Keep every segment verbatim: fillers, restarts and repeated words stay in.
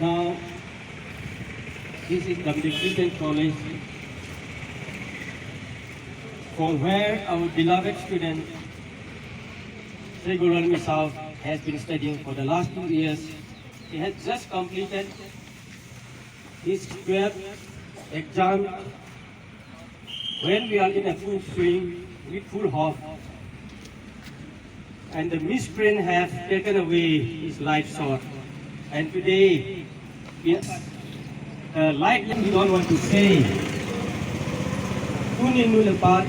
Now, this is W Christian College, from where our beloved student, Sri Guru Misao, has been studying for the last two years. He has just completed his twelfth exam when we are in a full swing with full hope, and the miscreant have taken away his life sword. And today, we, uh, lightly, we don't want to say. Tunin nu le pa,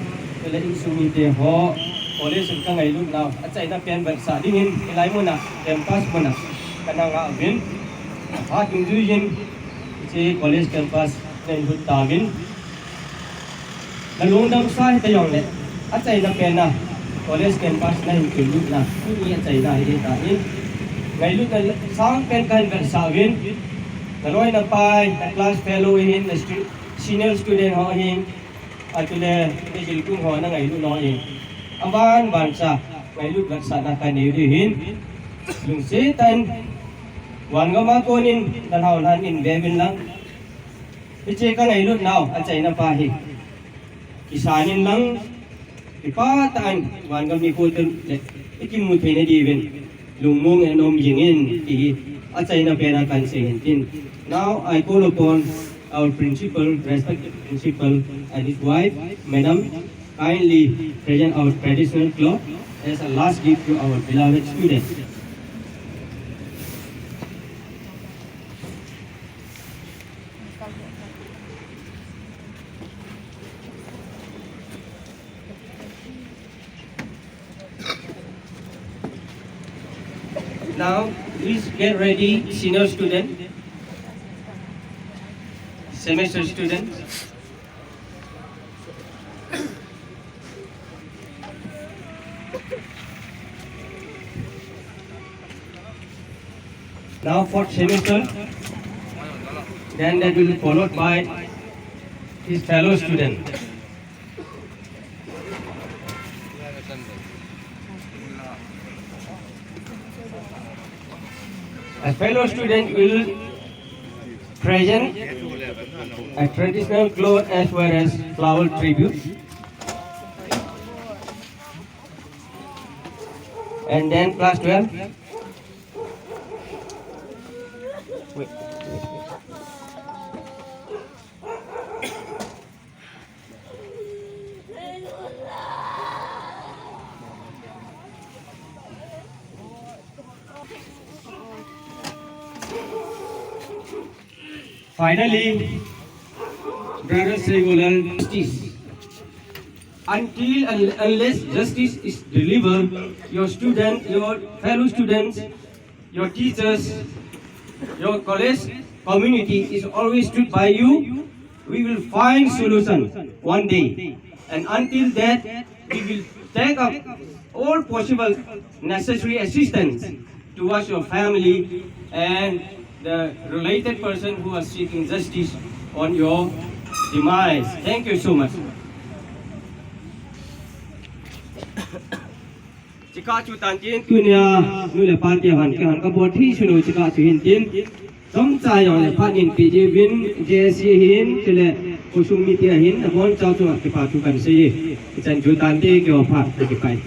le insung mite ho, college in ka ngailut nau, achaina pen vetsah dingin, hilai muna, campus muna, kana nga uvin, ha dungjui in, hiche college campus, na in hut tauvin. Na lungdam sa hita jongle, achaina pen a, college campus na hin kilutna, tuni achaina hi ding ahitai. Ngailutna sangpen kahin vetsah uvin, na loi na pai, na class fellow hin, na stu-, senior student ho hin, atule, na jilkung ho na ngailut nau hin. Aban ban sa, ngailut vetsahna kanei u ding ahin. Lungset tah in, van gam a konin, na lhau lhan in ve uvin lang. Hiche ka ngailut nau, achaina pa hi. Kisan in lang, kipah tah in, van gam nikho tun le, i kimu thei na diuvin, lungmong in um jing in, ti hi, achaina pen a kan sei hin tin. Now, I call upon our principal, respected principal, and his wife, Madam, kindly present our traditional cloth as a last gift to our beloved students. Now, please get ready, senior student, semester student. Now fourth semester, then that will be followed by his fellow student. A fellow student will present a traditional cloth as well as flower tribute. And then class twelve. Wait. Finally, Brother Sri Golan, justice. Until and unless justice is delivered, your student, your fellow students, your teachers, your college community is always stood by you. We will find solution one day. And until that, we will take up all possible necessary assistance towards your family and the related person who are seeking justice on your demise. Thank you so much. Chikah chu tan tin tunia, nu le pa te hon, kei hon kabol thei sunu chikah chu hin tin. Chomcha jong le phat in pe diuvin, J C hin, chule khosung mite hin, abon chauva chu kipa thu kan sei e. Ichan chu tante keiho phat, kipa e.